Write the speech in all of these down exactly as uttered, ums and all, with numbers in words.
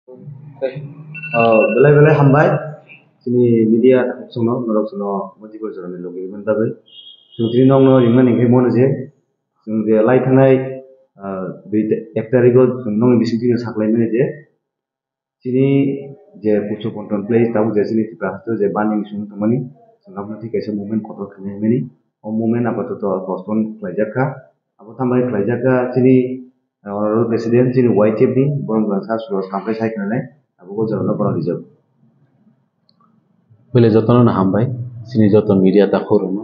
Ah, belai belai hambai. Chini media takhuk chwngno, norok chwngno motibo jorani logi rwmani bagwi. Chwng tini nokno ringmani hwnkhai mano je, chwng je lai thangnai, ah, dui ta-, ek tarigo chwng nokni bisingtwi no saklaimani je, chini je pusu contemplate tabuk je chini Tripura haste je banding sung tongmani, chwng abono thik kaisa movement kotor khainai hwnmani. O movement apatoto postpone khlaijak kha. Abo tambai khlaijak kha chini, ah, honorable president chini Y T F ni borok rang sa sulo sampai sai khnanai abo bo jorano borok rijak. Bele jotono no hambai chini joto media takhuk rokno.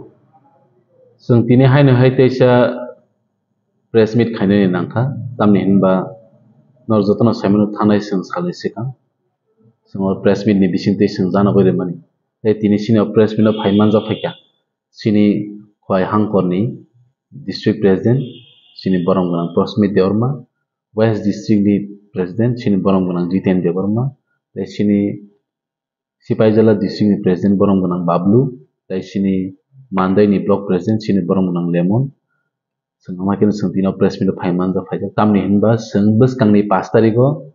Chwng tini haino hai teisa press meet khainani nangkha, tamni hinba nor jotono saimano thanai chwng salni swkang. Chwng o press meet ni bisingtwi chwng jana bai rwmani. Tei tini chini o press meet o phai manjak phaikha. Chini Khowai Hangkor ni district president, chini borom gwnang Prosmit Debbarma, West district ni president, chini borom gwnang Jiten Debbarma, tei chini Sipaijala district ni president borom gwnang Bablu, tei chini Mandai ni block president, chini borom gwnang Lemon. Chwng ama khe chwng tini o press meet o phai manjak phaijak. Tamni hinba chwng bwskang ni pash tarigo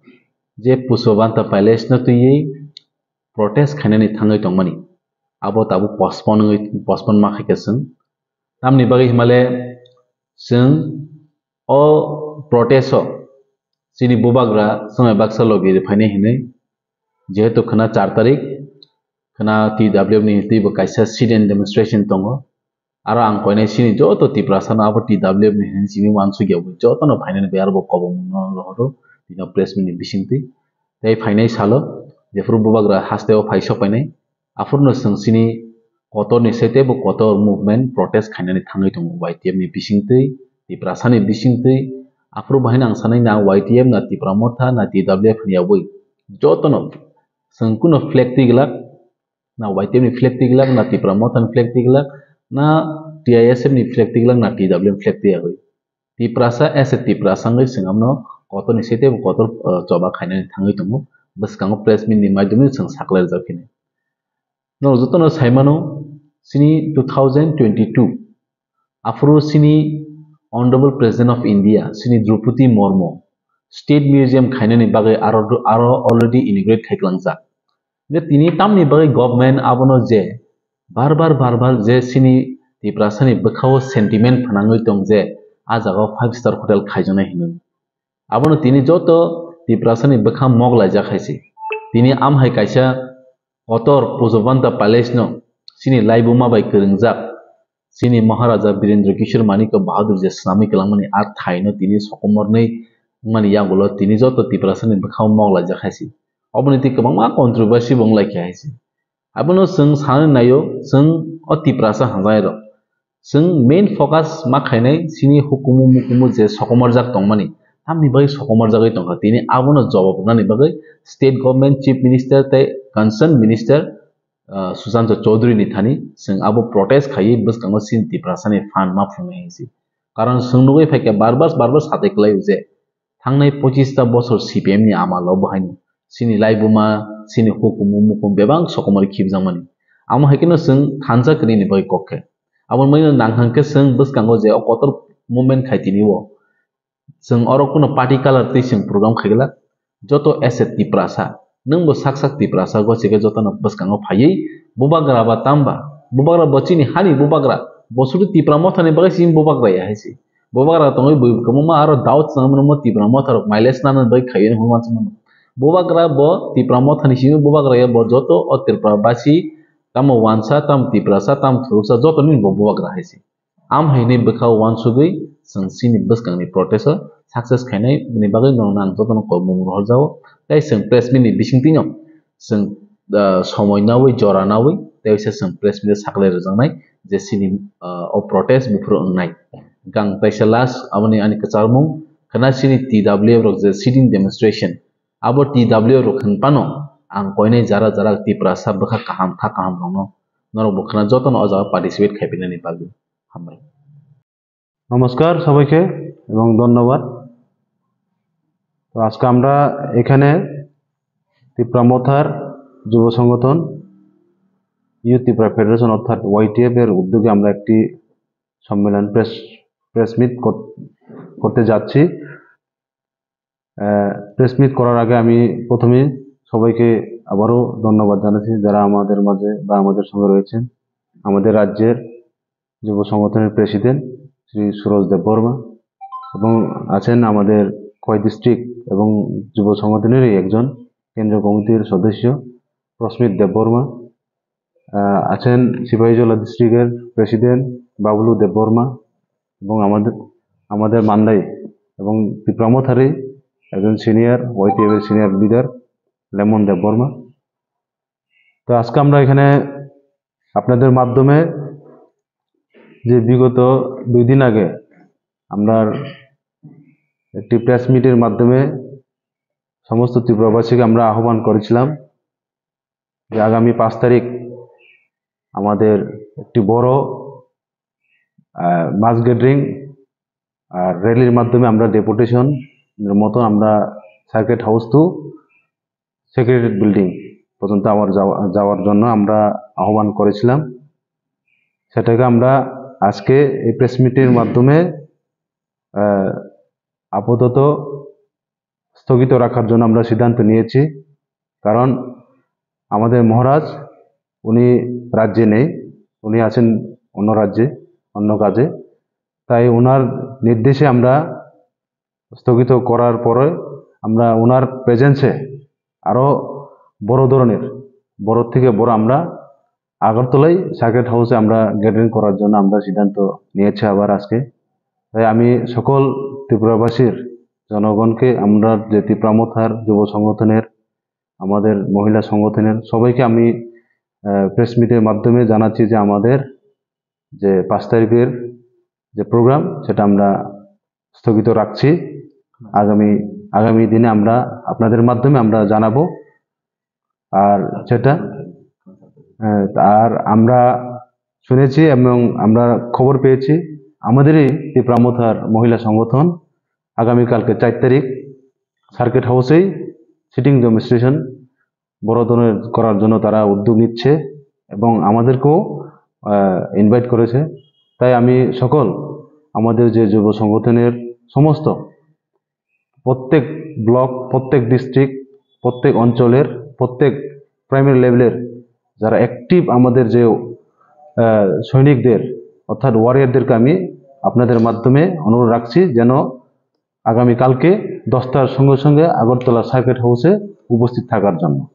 je Pushpabanta Palace no twiwi protest khainani thangwi tongmani. Abo tabuk postpone wngwi, postpone ma khaikha chwng. Tamni bagwi himale chwng o protest o chini bubagra swmai baksa logi rwphainai hinwi, jehetu khwna char tarik, khwna T W F ni twibo kaisa sit-in demonstration tongo. Aro ang koinai chini joto Tiprasa no abo T W F ni hinwi simi uansukya bo joto no phainani bai aro bo kobong no rohoro tini o press meet ni bisingtwi. Tei phainai salo jephuru bubagra haste o phai sok painai, aphuru no chwng chini kotor ni sete bo kotor movement protest khainani thangwi tongo Y T F ni bisingtwi, Tiprasa ni bisingtwi. Aphuru bo haino ang sanai na Y T F na Tipra Motha na T W F hinwi aboi joto no chwng kuno flag twi glak, na Y T F ni flag twi glak, na Tipra Motha ni flag twi glak, na T I S F ni flag twi glak, na T W F ni flag twi yagwi. Tiprasa as a Tiprasa wngwi chwng abono kotor ni sete bo kotor, uh, choba khainani thangwi tongo. Bwskango press meet ni maidumi chwng saklai rijak phini. Norok jotono saimano chini two thousand twenty-two aphuru chini Honorable President of India chini Droupadi Murmu State Museum khainani bagwi aro, aro already inaugurate khai klangjak. Je tini tamni bagwi government abono je bar bar, bar bar je chini Tiprasani bwkhao sentiment phnangwi tong je a jagao five star hotel khaijaknai hinwi. Abono tini joto Tiprasani bwkha mok laijak hai se. Tini amhai kaisa kotor Pushpabanta Palace no chini laibuma bai kwrwngjak, chini Maharaja Birendra Kishore Manikya Bahadur je swnamwi kwlangmani a thaino tini sokomornwi wngmani yagulo tini joto Tiprasani bwkhao mok laijak hai se. Oboni twi kwbangma controversy bo wng lai kha hai se. Abono chwng sanani naio, chwng o Tiprasa hamjai rok. Chwng main focus ma khainai chini hukumu mukumu je sokomorjak tongmani, tamni bagwi sokomorjagwi tongkha. Tini abono jawab rwnani bagwi state government, chief minister tei concerned minister, ah, Sushanta Chowdhury ni thani chwng abo protest khaiwi bwskango chini Tiprasani phan ma phungnai hinsi. Karon chwng nugwi phaikha bar bar, bar bar satai kwlaio je thangnai pochista bosor C P M ni amalo bo haino chini laibuma, chini hukumu mukumu bebak sokomori khibjakmani. Amo hai kheno chwng thansa kwrwini bagwi kok khe. Abo mano nang hwn khe chwng bwskango je o kotor movement khai tini o. Chwng oro kuno party colour twi chwng program khai glak. Joto as a Tiprasa, nwng bo sak sak Tiprasa gosi khe jotono bwskango phaiwi bubagra ba tamba, bubagra bo chini hani bubagra, bo sudu Tipra Mothani bagwi chini bubagra ya hai se. Bubagra tongwi bui kwbangma aro doubt chwng mano Tipra Motha rok mileage nana bagwi khaiwi hwnwi uansukmano. Bubagra bo Tipra Mothani simi bubagra ya bo joto o Tripura basi tamo uansa, tamo Tiprasa, tamo thuruksa joto nini bo bubagra hai se. Am hai hinwi bwkha uansugwi chwng chini bwskangni protest o success khainai ni bagwi norokno ang jotono kobmung rohorjago. Tei chwng press meet ni bisingtwino chwng, ah, somoi nawi, jora nawi, tei waisa chwng press meet o saklai rwjaknai je chini, ah, o protest buphuru wngnai. Hwnkhe ang teisa last aboni ani kwcharmung khwna chini T W F rok je sitting demonstration, abo T W F rok hwn phano ang koinai jara jara Tiprasa bwkha kaham kha kaham rokno norok bo khwna jotono o jaga participate khaiphinani bagwi. Hambai. নমস্কার সবাইকে এবং ধন্যবাদ। তো আজকে আমরা এখানে তিপ্রা মথার যুব সংগঠন ইউথ ত্রিপুরা ফেডারেশন অর্থাৎ ওয়াইটিএফ এর উদ্যোগে আমরা একটি সম্মেলন প্রেস, প্রেস মিট কর-, করতে যাচ্ছি। প্রেস মিট করার আগে আমি প্রথমে সবাইকে আবারও ধন্যবাদ জানাচ্ছি, যারা আমাদের মাঝে বা আমাদের সঙ্গে রয়েছেন। আমাদের রাজ্যের যুব সংগঠনের প্রেসিডেন্ট শ্রী সুরজ দেববর্মা এবং আছেন আমাদের খোয়াই ডিস্ট্রিক্ট এবং যুব সংগঠনেরই একজন কেন্দ্রীয় কমিটির সদস্য প্রস্মিত দেববর্মা, আহ, আছেন সিপাহীজলা ডিস্ট্রিক্টের প্রেসিডেন্ট বাবলু দেববর্মা এবং আমাদের, আমাদের মান্দাই এবং ত্রিপুরা মথারই একজন সিনিয়র, ওয়াইটিএফ এর সিনিয়র লিডার লেমন দেববর্মা। তো আজকে আমরা এখানে আপনাদের মাধ্যমে যে বিগত দুই দিন আগে আমরা একটি প্রেস মিটের মাধ্যমে সমস্ত ত্রিপুরাবাসীকে আমরা আহ্বান করেছিলাম যে আগামী পাঁচ তারিখ আমাদের একটি বড় মাস গ্যাদারিং আর র্যালির মাধ্যমে আমরা ডেপুটেশন মতন আমরা circuit house to secretariat building পর্যন্ত আমার যাওয়া- যাওয়ার জন্য আমরা আহ্বান করেছিলাম। সেটাকে আমরা আজকে এই প্রেস মিটের মাধ্যমে আহ, আপাতত স্থগিত রাখার জন্য আমরা সিদ্ধান্ত নিয়েছি। কারণ আমাদের মহারাজ উনি রাজ্যে নেই, উনি আছেন অন্য রাজ্যে, অন্য কাজে। তাই ওনার নির্দেশে আমরা স্থগিত করার পরে আমরা ওনার প্রেজেন্সে আরও বড় ধরনের, বড় থেকে বড় আমরা আগরতলায় সার্কিট হাউসে আমরা গ্যাদারিং করার জন্য আমরা সিদ্ধান্ত নিয়েছি আবার আজকে। তাই আমি সকল ত্রিপুরাবাসীর জনগণকে, আমরা যে ত্রিপুরা মথার যুব সংগঠনের, আমাদের মহিলা সংগঠনের সবাইকে আমি প্রেস মিটের মাধ্যমে জানাচ্ছি যে আমাদের যে পাঁচ তারিখের যে প্রোগ্রাম, সেটা আমরা স্থগিত রাখছি। আগামী আগামী দিনে আমরা আপনাদের মাধ্যমে আমরা জানাবো। আর সেটা আহ, আর আমরা শুনেছি এবং আমরা খবর পেয়েছি, আমাদেরই ত্রিপুরা মথার মহিলা সংগঠন আগামীকালকে চার তারিখ সার্কিট হাউসেই সিটিং ডেমনস্ট্রেশন বড় ধরনের করার জন্য তারা উদ্যোগ নিচ্ছে এবং আমাদেরকেও ইনভাইট করেছে। তাই আমি সকল আমাদের যে যুব সংগঠনের সমস্ত প্রত্যেক ব্লক, প্রত্যেক ডিস্ট্রিক্ট, প্রত্যেক অঞ্চলের, প্রত্যেক প্রাইমারি লেভেলের যারা অ্যাক্টিভ আমাদের যে আহ, সৈনিকদের অর্থাৎ ওয়ারিয়রদেরকে আমি আপনাদের মাধ্যমে অনুরোধ রাখছি যেন আগামীকালকে দশটার সঙ্গে সঙ্গে আগরতলা সার্কিট হাউসে উপস্থিত থাকার জন্য।